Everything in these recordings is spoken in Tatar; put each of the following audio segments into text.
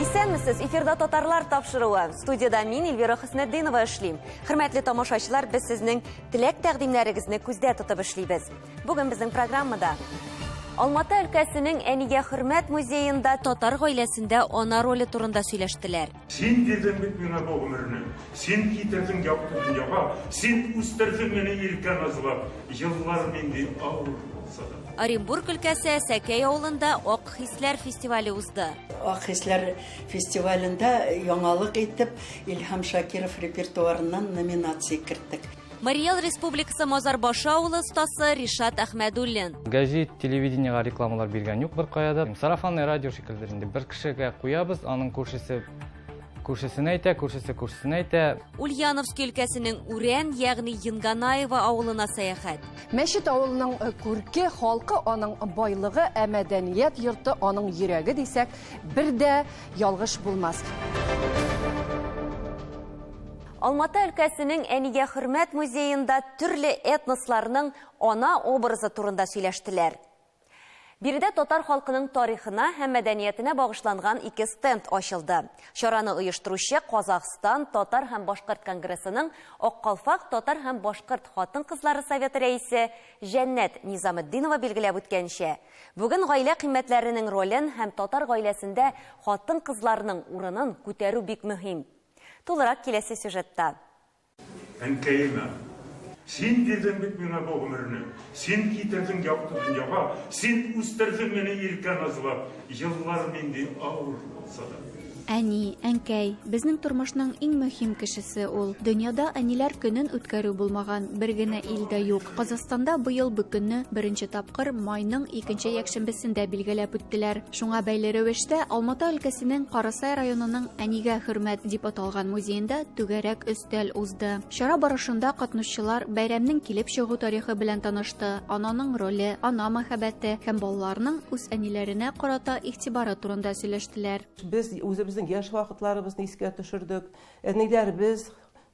Исәнмесез, эфирда татарлар тапшыруы. Студиядә мин Эльвира Хөснетдинова эшлим. Хөрмәтле тамашачылар, без сезнең теләк тәкъдимнәрегезне күздә тотып эшлибез. Бүген безнең программада Алматы өлкәсенең Әнигә хөрмәт музеенда татар гаиләсендә ана роле турында сөйләштеләр. Син бирдең бит миңа бу гомерне, Син китердең якты дөньяга, Син үстердең мине иркә назлап, Еллар нинди авыр булса да. Оренбург өлкәсе Әсәкәй авылында Ак хисләр фестивале узды. Ак хисләр фестивалендә яңалык итеп Илһам Шакиров репертуарыннан номинация керттек. Марий Эл Республикасы Мазарбашы авылы остасы Ришат Әхмәдуллин. Гәзит, телевидениега рекламалар биргән юк беркая да. Сарафанный радио шикелле инде. Бер кешегә куябыз, аның күршесе күршесенә әйтә, күршесе күршесенә әйтә. Ульяновск өлкәсенең Үрән, ягъни Енганаево авылына сәяхәт. Мәчет авылының күрке, халкы аның байлыгы, ә мәдәният йорты аның йөрәге дисәк, бер дә ялгыш булмас. Алматы өлкәсенең Әнигә хөрмәт музеенда төрле этносларның ана образы турында сөйләштеләр. Биредә татар халкының тарихына һәм мәдәниятенә багышланган ике стенд ачылды. Чараны оештыручы Казахстан татар һәм башкорт конгрессының Ак калфак татар һәм башкорт хатын-кызлары советы рәисе Җәннәт Низаметдинова билгеләп үткәнчә, бүген гаилә кыйммәтләренең ролен һәм татар гаиләсендә хатын-кызларның урынын күтәрү бик мөһим. Тулырак киләсе сюжетта. Әнкәемә. Син бирдең бит миңа бу гомерне, Син китердең якты дөньяга, Син үстердең мине иркә назлап, Еллар нинди авыр булса да. Әни, әнкәй, безнең тормышның иң мөһим кешесе ул. Дөньяда әниләр көнен үткәрү булмаган бер генә ил дә юк. Казахстанда быел бу көнне беренче тапкыр майның икенче якшәмбесендә билгеләп үттеләр. Шуңа бәйле рәвештә Алматы өлкәсенең Карасай районының Әнигә хөрмәт дип аталган музеенда түгәрәк өстәл узды. Чара барышында катнашучылар бәйрәмнең килеп чыгу тарихы белән танышты, ананың роле, ана мәхәббәте һәм балаларның үз әниләренә карата игътибары турында сөйләштеләр. Без үзебезнең яшь вакытларыбызны искә төшердек. Әниләребез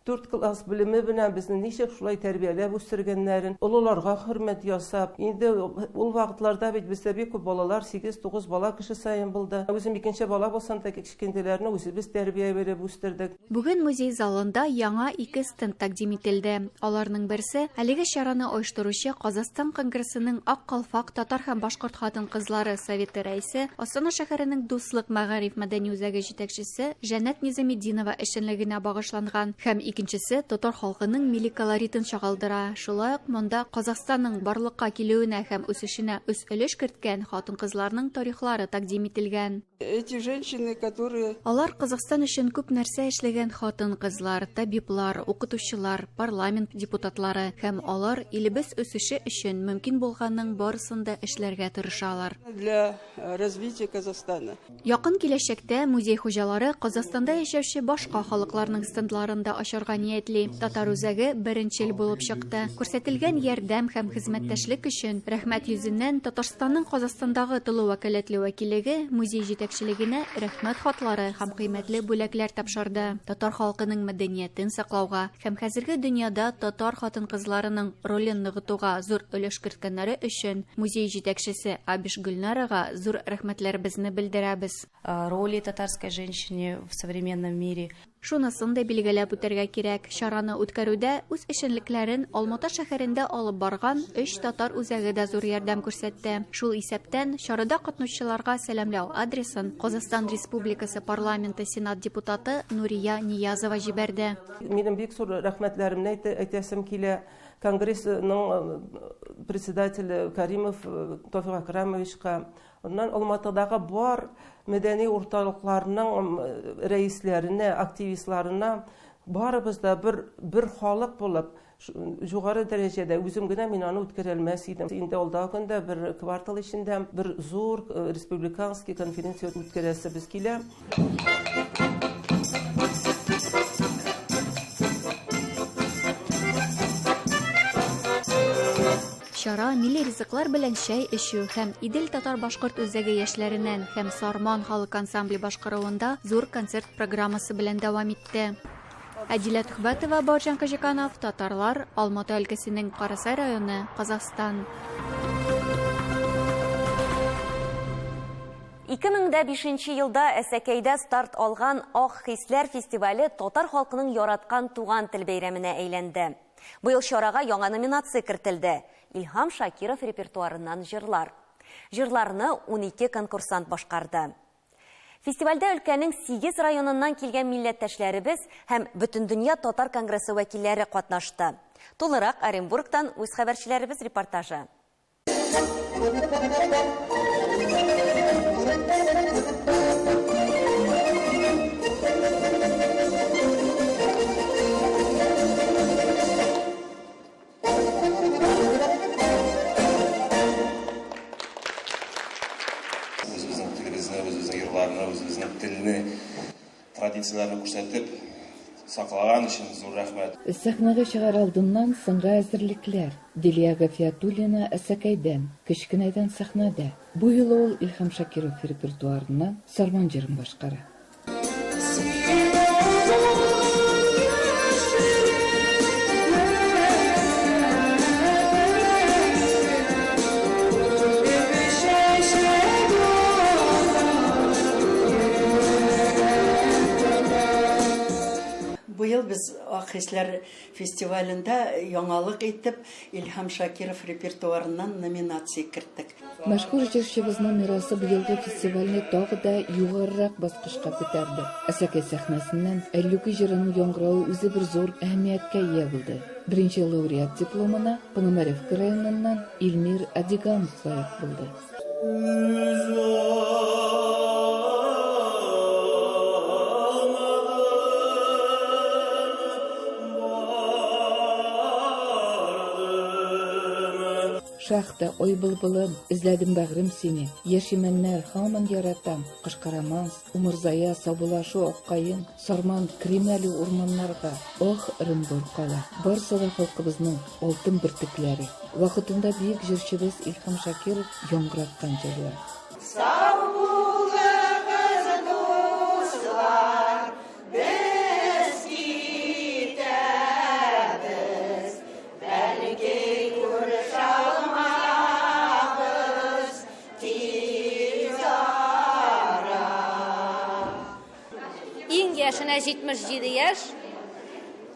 Дүрт класс белеме белән безне ничек шулай тәрбияләп үстергәннәрен, олыларга хөрмәт ясап. Инде ул вакытларда бит бездә бик күп балалар, сигез-тугыз бала кеше саен булды. Үзем икенче бала булсам да, кечкенәләрне үзебез тәрбия биреп үстердек. Бүген музей залында яңа ике стенд тәкъдим ителде. Аларның берсе, әлеге чараны оештыручы Казахстан Конгрессының Ак калфак татар һәм башкорт хатын-кызлары советы рәисе, Астана шәһәренең Дуслык мәгариф мәдәни үзәге җитәкчесе, Җәннәт Низаметдинова эшчәнлегенә багышланган һәм икенчесе татар халкының милли колоритын чагылдыра. Шулай ук монда Казахстанның барлыкка килүенә һәм үсешенә үз өлеш керткән хатын-кызларның тарихлары тәкъдим ителгән. Эти женщины, которые. Алар Казахстан өчен күп нәрсә эшләгән хатын-кызлар, табиблар, укытучылар, парламент депутатлары һәм алар илебез үсеше өчен мөмкин булганның барысын да эшләргә тырышалар. Для развития Казахстана. Якын киләчәктә музей хуҗалары Казахстанда яшәүче башка халыкларның стендларын да ачарга ниятли. Татар үзәге беренчел булып чыкты. Күрсәтелгән ярдәм һәм хезмәттәшлек өчен рәхмәт йөзеннән Татарстанның Казахстандагы тулы вәкаләтле вәкиллеге музей җитәкчелегенә рәхмәт хатлары һәм кыйммәтле бүләкләр тапшырды. Татар халкының мәдәниятен саклауга һәм хәзерге дөньяда татар хатын-кызларының ролен ныгытуга зур өлеш керткәннәре өчен Музей җитәкчесе Абиш Гөлнарага зур рәхмәтләребезне белдерәбез. Роли татарской женщине в современном мире. Шунысын да билгеләп үтәргә кирәк, чараны үткәрүдә үз эшчәнлекләрен Алмата шәһәрендә алып барган өч татар үзәге дә зур ярдәм күрсәтте. Шул исәптән, чарада катнашучыларга сәламләү адресын Казахстан Республикасы парламенты Сенат депутаты Нурия Ниязова җибәрде. Минем бик зур рәхмәтләремне әйтәсем килә. Конгрессның председателе Каримов Тофик Акрамовичка, аннан Алматыдагы бар мәдәни урталыкларның рәисләренә, активистларына барыбыз да бер, бер халык булып, югары дәрәҗәдә үзем генә мин аны үткәрә алмас идем. Инде алдагы көндә бер квартал эчендә бер зур республиканский конференция үткәрәсебез килә. Чара милли ризыклар белән чәй эчү һәм Идел татар-башкорт үзәге яшьләреннән һәм Сарман халык ансамбле башкаруында зур концерт программасы белән дәвам итте. Әдилә Төхбәтова, Бауыржан Кожиканов, Татарлар, Алматы өлкәсенең Карасай районы, Казахстан. 2005 елда Әсәкәйдә старт алган Ак хисләр фестивале татар халкының яраткан туган тел бәйрәменә әйләнде. Быел чарага яңа номинация кертелде. Илһам Шакиров репертуарыннан җырлар. Җырларны 12 конкурсант башкарды. Фестивальдә өлкәнең 8 районыннан килгән милләттәшләребез һәм Бөтендөнья татар конгрессы вәкилләре катнашты. Тулырак Оренбургтан үз хәбәрчеләребез репортажы. Үзебезнең телебезне, үзебезнең йырларны, үзебезнең телне, традицияләрне күрсәтеп, саклаган өчен зур рәхмәт. Сәхнәгә чыгар алдыннан соңгы әзерлекләр. Дилия Гафиятуллина Әсәкәйдән, кечкенәдән сәхнәдә. Бу юлы ул Илһам Шакиров репертуарыннан Сарман җырын башкара. Быел без Ак хисләр фестивалендә яңалык итеп Илһам Шакиров репертуарыннан номинация керттек. Мәшһүр җырчыбызның мирасы быелгы фестивальне тагы да югарырак баскычка күтәрде. Әсәкәй сәхнәсеннән Әллүки җырының яңгыравы үзе бер зур әһәмияткә ия булды. Беренче лауреат дипломына Пономаревка районыннан Илмир Адиганов лаек булды. Шахта, Ой былбылым, Эзләдем бәгърем сине, Яшь имәннәр, Һаман яратам, Кышкы романс, Умырзая, Саубуллашу, Аккаен, Сарман, Керим әле урманнарга, Ах, Ырынбур кала. Барысы да халкыбызның алтын бөртекләре. Вакытында бөек җырчыбыз Илһам Шакиров яңгыраткан җырлар. Сау булыгыз, дуслар, без китәбез, бәлки күрешә алмабыз тиз ара. Иң яшенә 77 яшь,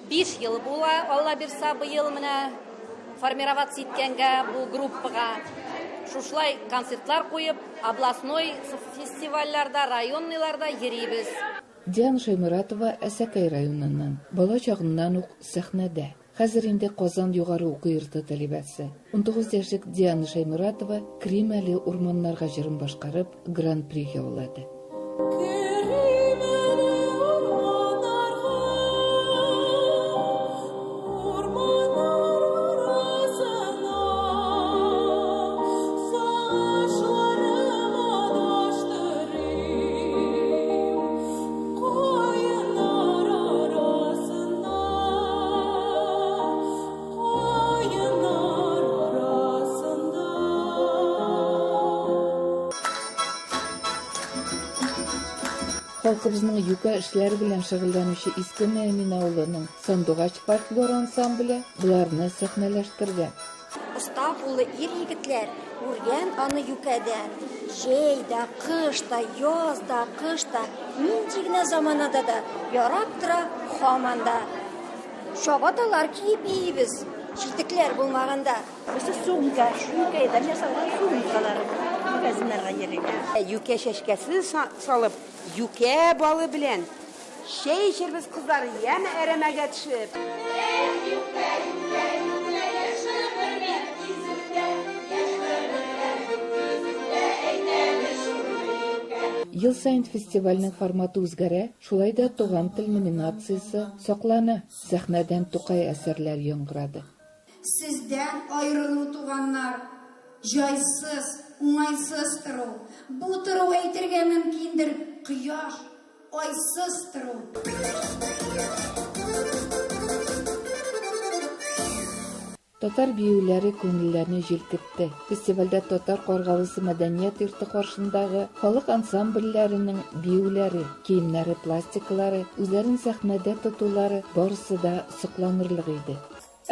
5 ел була, Алла бирса, быел менә формироваться иткәнгә бу группага. Шушылай концертлар куеп, областной фестивальләрдә, районныйларда йөрибез. Диана Шәйморатова Әсәкәй районыннан. Бала чагыннан ук сәхнәдә. Хәзер инде Казан югары уку йорты талибәсе. 19 яшьлек Диана Шәйморатова Керим әле урманнарга җырын башкарып, гран-при яулады. Халкыбызның юкә эшләре белән шөгыльләнүче Иске Мөэмин авылының Сандугач фольклор ансамбле боларны сәхнәләштергән. Оста куллы ир-егетләр үргән аны юкәдән. Җәй дә, кыш та, яз да, кыш та, нинди генә заманада да ярап тора һаман да. Чабаталар киеп биибез, читекләр булмаганда. Бусы сумка, юкәдән ясалган сумкалар магазиннарга йөрергә. Юкә чәчкәсе салып, юкә балы белән чәй эчербез, кызлар, яме әрәмәгә төшеп. Эх, юкә, юкә, юкә, яшь гомерләр тиз үтә, яшь гомерләр бик тиз үтә, әйт әле шуны, юкә. Ел саен фестивальнең форматы үзгәрә, шулай да Туган тел номинациясе саклана, сәхнәдән Тукай әсәрләре яңгырады. Сездән аерылу, туганнар, җайсыз, уңайсыз тору. Бу тору әйтергә мөмкиндер, кояш, айсыз тору. Татар биюләре күңелләрне җилкетте. Фестивальдә Татар Каргалысы мәдәният йорты каршындагы халык ансамбльләренең биюләре, киемнәре, пластикалары, үзләрен сәхнәдә тотулары барысы да сокланырлык иде.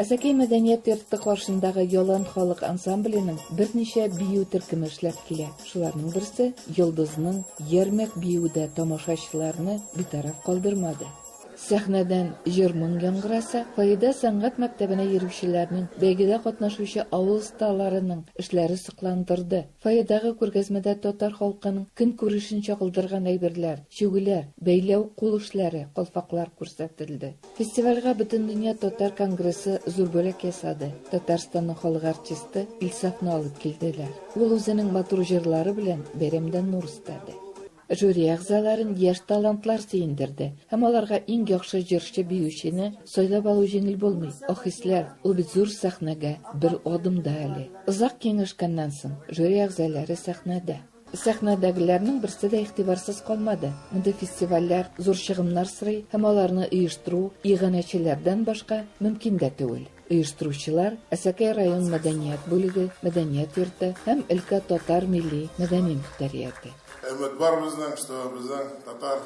Әсәкәй мәдәният йорты каршындагы Ялан халык ансамбленең берничә бию төркеме эшләп килә. Шуларның берсе Йолдызның Ярмәк биюе дә тамашачыларны битараф калдырмады. Сәхнәдән җыр-моң яңгыраса, фойеда сәнгать мәктәбенә йөрүчеләрнең, бәйгедә катнашучы авыл осталарының эшләре сокландырды. Фойедагы күргәзмәдә татар халкының көнкүрешен чагылдырган әйберләр, чигүләр, бәйләү, кул эшләре, калфаклар күрсәтелде. Фестивальгә Бөтендөнья татар конгрессы зур бүләк ясады, Татарстанның халык артисты Илсафны алып килделәр. Ул үзенең матур җырлары белән бәйрәмдә нур өстәде. Жюри әгъзаларын яшь талантлар сөендерде һәм аларга иң яхшы җырчы-биючене сайлап алу җиңел булмый. Ох, хисләр, ул бит зур сәхнәгә бер адым да әле. Озак киңәшкәннән соң, жюри әгъзалары сәхнәдә. Сәхнәдәгеләрнең берсе дә игътибарсыз калмады. Мондый фестивальләр зур чыгымнар сорый һәм аларны оештыру иганәчеләрдән башка мөмкин дә түгел. Оештыручылар, Әсәкәй район мәдәният бүлеге, мәдәният йорты һәм өлкә татар милли мәдәни мөхтәрияте. Өмет бар безнең, что безнең татар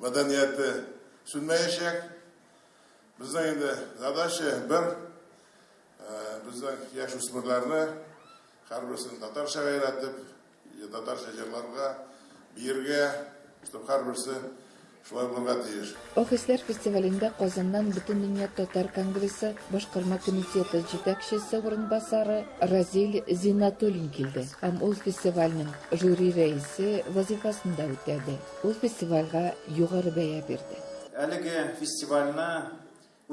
мәдәнияте сүнмәячәк. Безнең инде задача бер, безнең яшь үсмерләрне һәрберсен татарча өйрәтеп, татарча җырларга, биергә, чтоб һәрберсе шулай булырга тиеш. Ак хисләр фестивалендә Казаннан Бөтендөнья татар конгрессы башкарма комитеты җитәкчесе урынбасары Разил Зиннатуллин килде һәм ул фестивальнең жюри рәисе вазыйфасын да үтәде. Ул фестивальгә югары бәя бирде. Әлеге фестивальне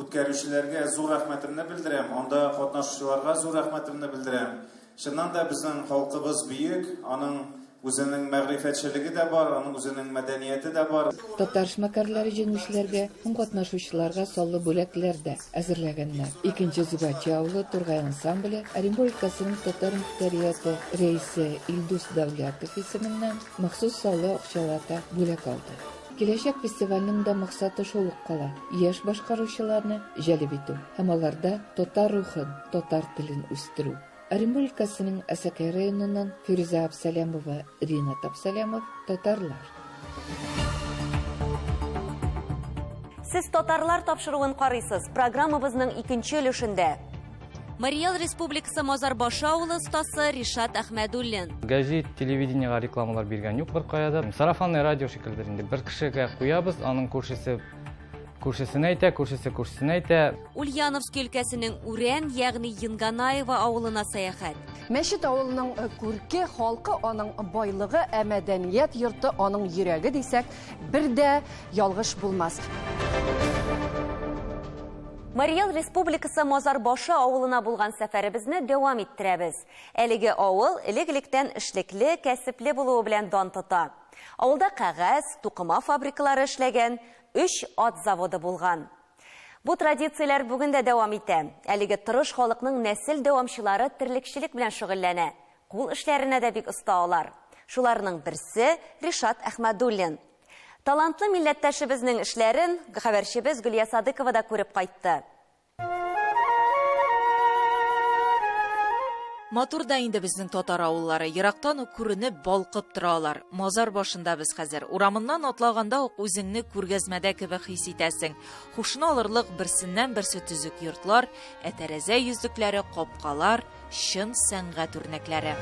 Үткәрүчеләргә зур рәхмәтемне белдерәм, анда катнашучыларга зур рәхмәтемне белдерәм. Чыннан да безнең халкыбыз бөек, аның үзенең мәгърифәтчелеге дә бар, аның үзенең мәдәнияте дә бар. Татар эшмәкәрләре җиңүчеләргә һәм катнашучыларга саллы бүләкләр дә әзерләгәннәр. Икенче Зубачи авылы Тургай ансамбле Оренбур өлкәсенең татар мөхтәрияте рәисе Илдус Дәүләтов исеменнән махсус саллы акчалата бүләк алды. Киләчәк фестивальнең дә максаты шул ук кала, яшь башкаручыларны җәлеп итү һәм аларда татар рухын, татар телен үстерү. Оренбур өлкәсенең Әсәкәй районыннан Фирүзә Абсалямова, Ринат Абсалямов, Татарлар. Сез Татарлар тапшыруын карыйсыз. Программабызның икенче өлешендә. Марий Эл Республикасы Мазарбашы авылы остасы Ришат Әхмәдуллин. Гәзит, телевидениега рекламалар биргән юк беркая да. Сарафанный радио шикелледер инде. Бер кешегә куябыз, аның күршесе күршесенә әйтә, күршесе күршесенә әйтә. Ульяновск өлкәсенең Үрән, ягъни Енганаево авылына сәяхәт. Мәчет авылының күрке, халкы аның байлыгы, ә мәдәният йорты аның йөрәге дисәк, бер дә ялгыш булмас. Марий Эл Республикасы Мазарбашы авылына булган сәфәребезне дәвам иттерәбез. Әлеге авыл элек-электән эшлекле, кәсепле булуы белән дан тота. Авылда кәгазь, тукыма фабрикалары эшләгән, өч ат заводы булган. Бу традицияләр бүген дә дәвам итә. Әлеге тырыш халыкның нәсел дәвамчылары терлекчелек белән шөгыльләнә. Кул эшләренә дә бик оста алар. Шуларның берсе, Ришат Әхмәдуллин. Талантлы милләттәшебезнең эшләрен хәбәрчебез Гөлия Садыкова да күреп кайтты. Матур да инде безнең татар авыллары, ерактан ук күренеп, балкып тора алар. Мазар башында без хәзер. Урамыннан атлаганда ук үзеңне күргәзмәдә кебек хис итәсең. Хушны алырлык берсеннән-берсе төзек йортлар, ә тәрәзә йөзлекләре, капкалар, чын сәнгать үрнәкләре.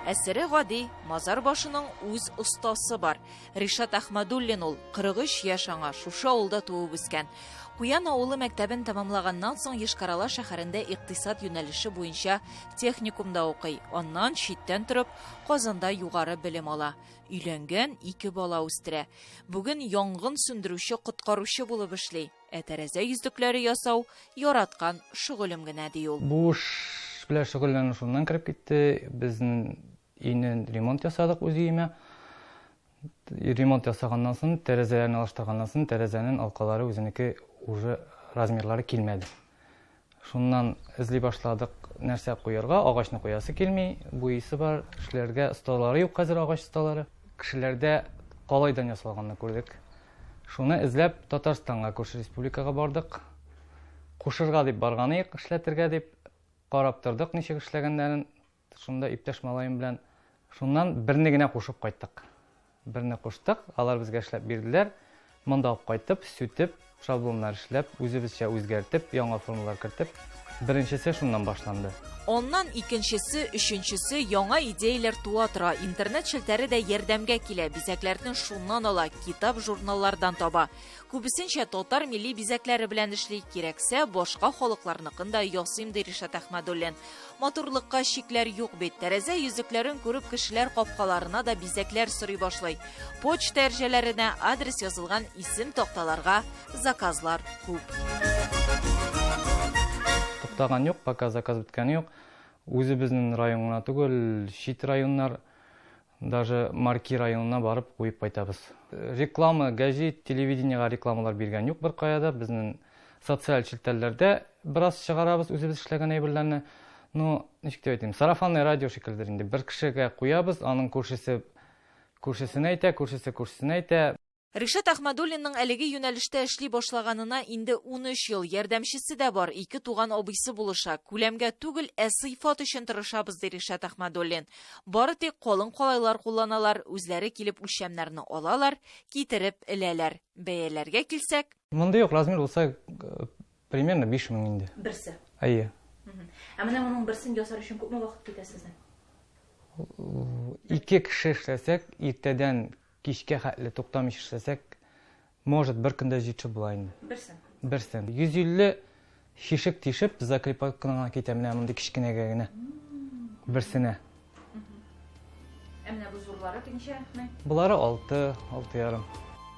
Ә сере гади, мазар башының үз остасы бар. Ришат Әхмәдуллин ул, 43 яшь аңа, шушы авылда туып үскән. Куян авылы мәктәбен тәмамлаганнан соң Йошкар-Ола шәһәрендә икътисад юнәлеше буенча техникумда укый, аннан читтән торып Казанда югары белем ала. Өйләнгән, ике бала үстерә. Бүген янгын сүндерүче-коткаручы булып эшли. Ә тәрәзә йөзлекләре ясау, яраткан шөгылем генә, ди ул. Бу эш белән шөгыльләнү шуннан кереп китте. Безнең өйне ремонт ясадык үз өемә. Ремонт ясаганнан соң, тәрәзәләрне алыштырганнан соң, тәрәзәнең алкалары үзенеке уже размерлары килмәде. Шуннан эзли башладык, нәрсә куярга, агачны куясы килми, буйысы бар, эшләргә осталары юк хәзер агач осталары. Кешеләрдә калайдан ясалганны күрдек. Шуны эзләп Татарстанга, күрше республикага бардык. Кушырга дип барган идек, эшләтергә дип. Карап тордык ничек эшләгәннәрен. Шунда иптәш малаем белән шуннан берне генә кушып кайттык. Берне куштык, алар безгә эшләп бирделәр. Монда алып кайтып, сүтеп, шаблоннар эшләп, үзебезчә үзгәртеп, яңа формалар кертеп, беренчесе шуннан башланды. Аннан икенчесе, өченчесе, яңа идеяләр туа тора. Интернет челтәре дә ярдәмгә килә, бизәкләрне шуннан ала, китап-журналлардан таба. Күбесенчә татар милли бизәкләре белән эшли, кирәксә, башка халыкларныкын да ясыйм, ди Ришат Әхмәдуллин. Матурлыкка чикләр юк бит. Тәрәзә йөзекләрен күреп кешеләр капкаларына да бизәкләр сорый башлый. Почта әрҗәләренә адрес язылган исем такталарга заказлар күп. Туктаган юк, пока заказ беткәне юк. Үзебезнең район гына түгел, чит районнар, даже Марки районына барып куеп кайтабыз. Реклама, гәҗит, телевидениегә рекламалар биргән юк беркая да. Безнең социаль челтәрләрдә бераз чыгарабыз үзебез эшләгән әйберләрне. Ну, ничек дип әйтим, сарафанный радио шикелледер инде. Бер кешегә куябыз, аның күршесе күршесенә әйтә, күршесе күршесенә әйтә. Ришат Әхмәдуллинның әлеге юнәлештә эшли башлаганына инде 13 ел. Ярдәмчесе дә бар, ике туган абыйсы булыша. Күләмгә түгел, ә сыйфат өчен тырышабыз, ди Ришат Әхмәдуллин. Бары тик калын калайлар кулланалар, үзләре килеп үлчәмнәрне алалар, китереп эләләр. Бәяләргә килсәк. Мондый ук размер булса, примерно 5000 инде. Берсе? Әйе. Ә менә моның берсен ясар өчен күпме вакыт китә сезнең? Ике кеше эшләсәк, иртәдән Кичкә хәтле туктамыйча эшләсәк, может, бер көндә җитешеп була инде. Берсен? Берсен. 150 шишек тишеп, закрепканы гына китә, менә мондый кечкенәгә генә. Берсенә. Ә менә бу зурлары ничә мең? Болары алты, алты ярым.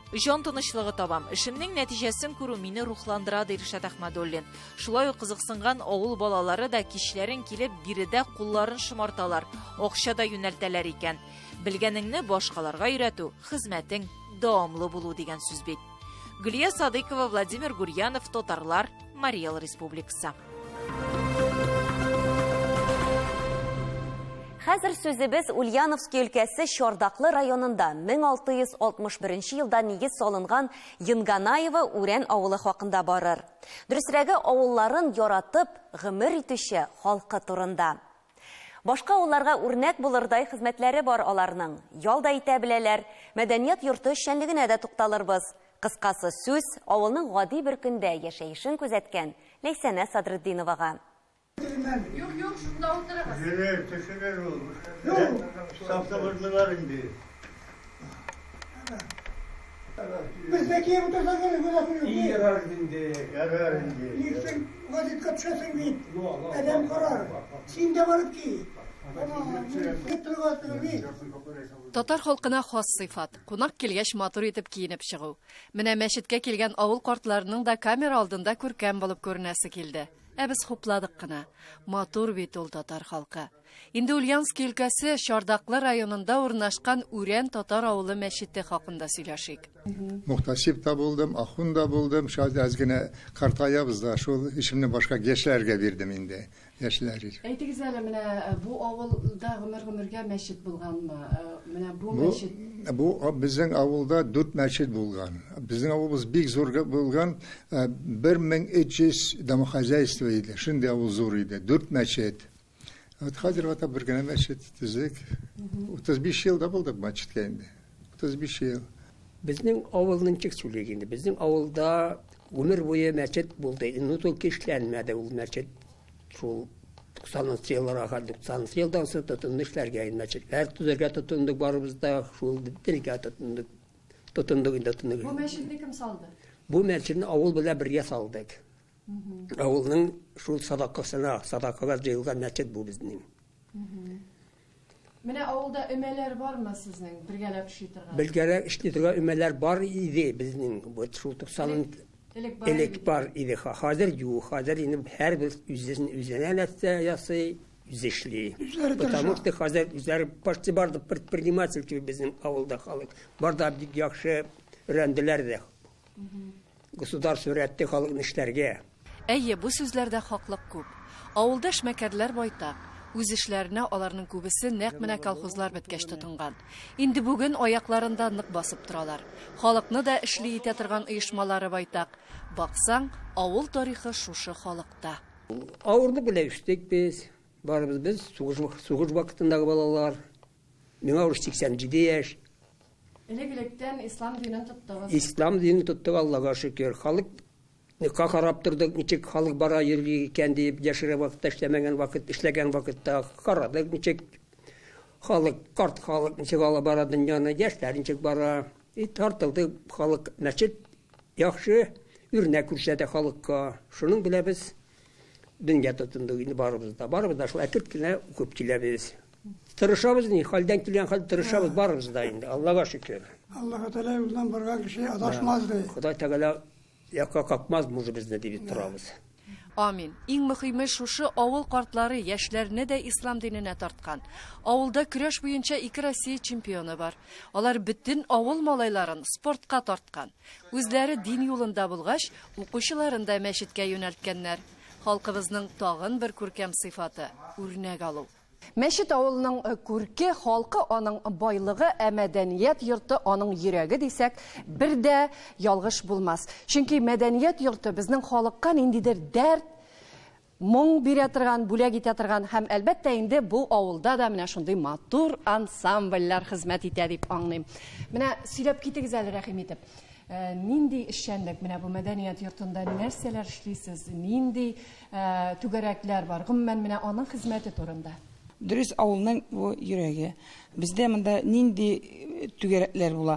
Җан тынычлыгы табам. Эшемнең нәтиҗәсен күрү мине рухландыра, ди Ришат Әхмәдуллин. Шулай ук кызыксынган авыл балалары да кичләрен килеп, биредә кулларын шомарталар, акча да юнәлтәләр икән. Белгәнеңне башкаларга өйрәтү, хезмәтең дәвамлы булу дигән сүз бит. Гөлия Садыйкова, Владимир Гурьянов, Татарлар, Марий Эл Республикасы. Хәзер сүзебез Ульяновский өлкәсе Чардаклы районында 1661 елда нигез салынган Енганаево Үрән авылы хакында барыр. Дөресрәге, авылларын яратып гомер итүче халкы турында. Башка авылларга үрнәк булырдай хезмәтләре бар аларның. Ял да итә беләләр. Мәдәният йорты эшчәнлегенә дә тукталырбыз. Кыскасы, сүз, авылның гади бер көндә яшәешен күзәткән Ләйсәнә Садретдиновага. Юк, юк, шунда утырыгыз. Төшерер, төшерер ул. Юк. Саф-сабырлылар инде. Бездә киеп утырсаң әле гөнаһы юк. И, ярар инде, ярар инде. Ник син газетка төшәсең бит? Адәм карар. Син дә барып ки. Татар халкына хас сыйфат, кунак килгәч матур итеп киенеп чыгу. Менә мәчеткә килгән авыл картларының да камера алдында күркәм булып күренәсе килде. Ә без хупладык кына. Матур бит ул татар халкы. Инде Ульяновский өлкәсе Чардаклы районында урнашкан Үрән татар авылы мәчете хакында сөйләшик. Мөхтәсиб та булдым, ахун да булдым. Шул әз генә картаябыз да, шул эшемне башка яшьләргә бирдем инде. Яшьләр. Әйтегез әле, менә бу авылда гомер-гомергә мәчет булганмы? Менә бу мәчет. Бу безнең авылда дүрт мәчет булган. Безнең авылыбыз бик зур булган, 1300 домохозяйство иде. Шундый авыл зур иде. Дүрт мәчет. Вот хәзер вата бер генә мәчет төзек. 35 ел да булдык мәчеткә инде. 35 ел. Безнең авылны ничек сөйлик инде? Безнең авылда гомер буе мәчет булды. Ну, только эшләнмәде ул мәчет. Шул 90 елларга, 90 елдан соң тотынды эшләргә. Мәчетләр төзергә тотындык барыбыз да, шул телгә тотындык. Тотындык инде, тотындык. Бу мәчетне кем салды? Бу мәчетне авыл белән бергә салдык. Авылның шул садакасына, садакага җыелган мәчет бу безнең. Менә авылда өмәләр бармы сезнең, бергәләп эшли торган? Бергәләп эшли торган өмәләр бар иде безнең. Вот шул 90 Элек бар элек бар иде. Хәзер юк. Хәзер инде һәрбер үзен үзенә нәрсә ясый, үзе эшли. Потому что хәзер үзләре почти бар да предприниматель кебек безнең авылда халык. Бар да бик яхшы өйрәнделәр дә. Государство өйрәтте халыкны эшләргә. Әйе, бу сүзләрдә хаклык күп. Авылда эшмәкәрләр байтак. Үз эшләренә аларның күбесе нәкъ менә колхозлар беткәч тотынган. Инде бүген аякларында нык басып торалар. Халыкны да эшли итә торган оешмалары байтак. Баксаң, авыл тарихы шушы халыкта. Авырлык белән үстек без. Барыбыз без сугыш, сугыш вакытындагы балалар. Миңа уже 87 яшь. Элек-электән ислам динен тоттыгыз. Ислам динен тоттык, Аллага шөкер. Халык ка карап тордык, ничек халык бара йөри икән дип, яшерә вакытта, эшләмәгән вакыт, эшләгән вакытта карадык, ничек халык, карт халык ничек алып бара дөньяны, яшьләр ничек бара. И тартылды халык мәчет яхшы үрнәк күрсәтә халыкка. Шуның белән без дөнья тотындык инде барыбыз да. Барыбыз да шул әкрт кенә укып киләбез. Тырышабыз ни, хәлдән килгән хәл тырышабыз барыбыз да инде, Аллага шөкер. Аллаһы Тәгалә юлдан барган кеше адашмаз ди. Ходай Тәгалә якка какмаз мужыбызны дип торабыз. Амин. Иң мөхиме шушы авыл картлары яшьләрне дә ислам диненә тарткан. Авылда көрәш буенча ике Россия чемпионы бар. Алар бөтен авыл малайларын спортка тарткан. Үзләре дин юлында булгач, укучыларын да мәчеткә юнәлткәннәр. Халкыбызның тагын бер күркәм сыйфаты, үрнәк алу. Мәчет авылының күрке, халкы аның байлыгы, ә мәдәният йорты аның йөрәге дисәк, бер дә ялгыш булмас. Чөнки мәдәният йорты безнең халыкка ниндидер дәрт, моң бирә торган, бүләк итә торган һәм, әлбәттә инде, бу авылда да менә шундый матур ансамбльләр хезмәт итә дип аңлыйм. Менә сөйләп китегез әле, рәхим итеп. Нинди эшчәнлек менә бу мәдәният йортында, нәрсәләр эшлисез, нинди түгәрәкләр бар, гомумән менә аның хезмәте турында? Дөрес, авылның бу йөрәге. Бездә монда нинди түгәрәкләр була?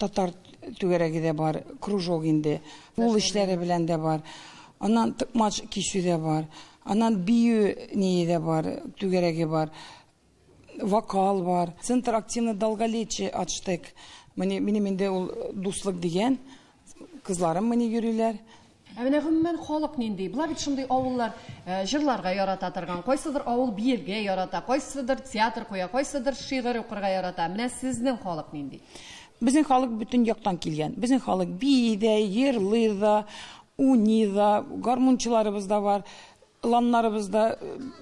Татар түгәрәге дә бар, кружок инде, кул эшләре белән дә бар. Аннан токмач кисү дә бар. Аннан бию ние дә бар, түгәрәге бар. Вокал бар. Центр активно долголетие ачтык. Менә минем инде ул дуслык дигән кызларым менә йөриләр. Ә менә гомумән халык нинди? Болар бит шундый авыллар җырларга ярата торган, кайсыдыр авыл биергә ярата, кайсыдыр театр куя, кайсыдыр шигырь укырга ярата. Менә сезнең халык нинди? Безнең халык бөтен яктан килгән. Безнең халык бии дә, җырлый да, уйный да, гармунчыларыбыз да бар. Ыланнарыбыз да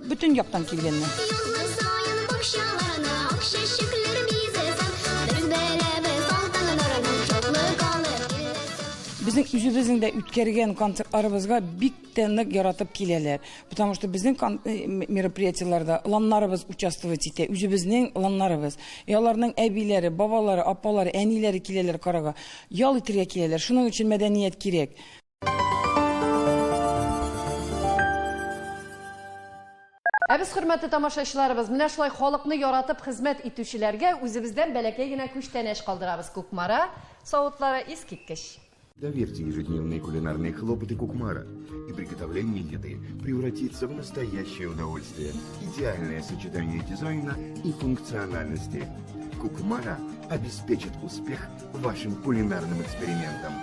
бөтен яктан килгәннәр. Йолдыз саен бакчаларны ак чәчәкләр бизәсәм, Без беләбез алтын нурның шатлык алып киләсен. Безнең үзебезнең дә үткәргән концертларыбызга бик тә нык яратып киләләр. Потому что безнең мероприятиеләрдә ыланнарыбыз участвовать итә, үзебезнең ыланнарыбыз. И аларның әбиләре, бабалары, апалары, әниләре киләләр карарга. Ял итергә киләләр. Шуның өчен мәдәният кирәк. Ә без, хөрмәтле тамашачыларыбыз, менә шулай халыкны яратып хезмәт итүчеләргә үзебездән бәләкәй генә күчтәнәч калдырабыз. Кукмара савытлары искиткеч. Доверьте ежедневные кулинарные хлопоты Кукмара, и приготовление еды превратится в настоящее удовольствие. Идеальное сочетание дизайна и функциональности. Кукмара обеспечит успех вашим кулинарным экспериментам.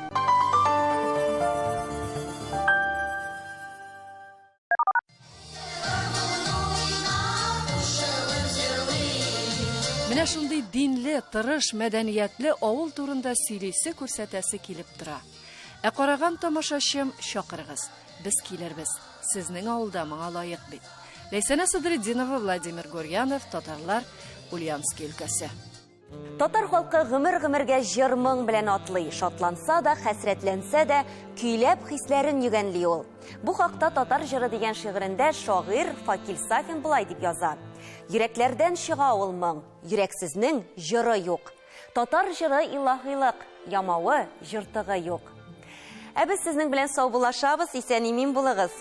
Менә шундый динле, тырыш, мәдәниятле авыл турында сөйлисе, күрсәтәсе килеп тора. Ә караган тамашачым, чакырыгыз. Без килербез. Сезнең авылда моңа лаек бит. Ләйсәнә Садретдинова, Владимир Гурьянов, Татарлар, Ульяновский өлкәсе. Татар халкы гомер-гомергә җыр-моң белән атлый, шатланса да, хәсрәтләнсә дә, көйләп хисләрен йөгәнли ул. Бу хакта Татар җыры дигән шигырендә шагыйрь Факил Сафин болай дип яза. Йөрәкләрдән чыга ул моң, йөрәксезнең җыры юк. Татар җыры илаһилык, ямавы, җыртыгы юк. Ә без сезнең белән саубуллашабыз, исән-имин булыгыз.